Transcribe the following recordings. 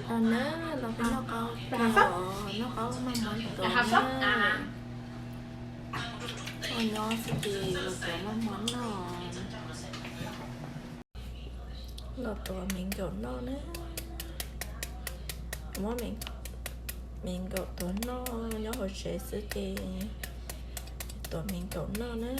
Los na, los peb noj qaub, noj qaub maj muab tuav na. Nyob xwb ces los tuav maj muab noj. Los tuav me nkaum noj na. Muab me nkaum tuav noj, nyob hauv tsev xwb ces tuav me nkaum noj na.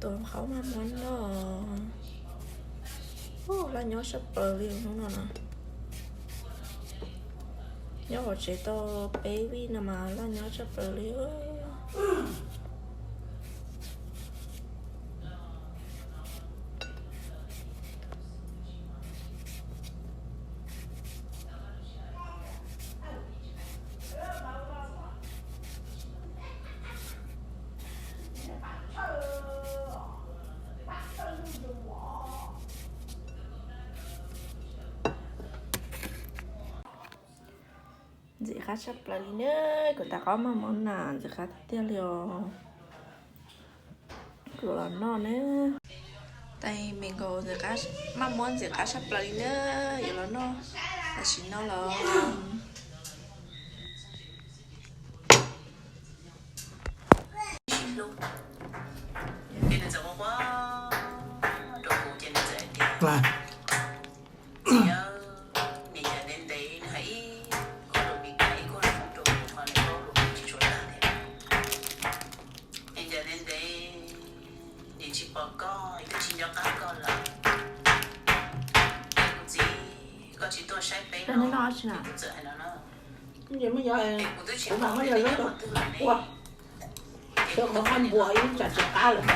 Tuav qaub maj muab noj. Laj nyob sab plaws li hnub no na. Nyob hauv tsev tau peb vij no mas laj nyob sab plaws li. Ntxim qab tshaj plaws li na, kuv tus qaub maj muab na ntxim qab tiag tiag li os. Kuv los noj na. Tais me nkaus maj muab ntxim qab tshaj plaws li na, yuav los noj tam sim no los. Kuv mam muab yog zaub rau ua, rau qhov qab npua ib tsam tsis qab lawm.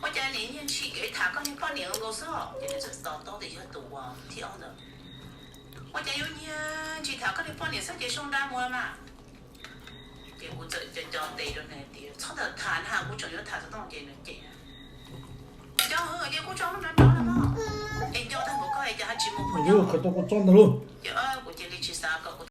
Ua cas nim niag ntshis kev tham koj niag poj niam nkaus xwb, ces nws txawm to taub tias yog tus uas thib ob ntawd. Ua cas yus niag ntshis tham koj niag poj niam xwb ces sau nra mus mas. Ces kuv txawm co co tes rau nws tias txhob tham na, kuv tseem yuav tham xov tooj ces nws cem. Nco hwv ces kuv tso lub nrov nrov no, es nco tag npaum koj es cas ho tsis mus phooj ywg. Qhov tau kuv tso ntawd lauj.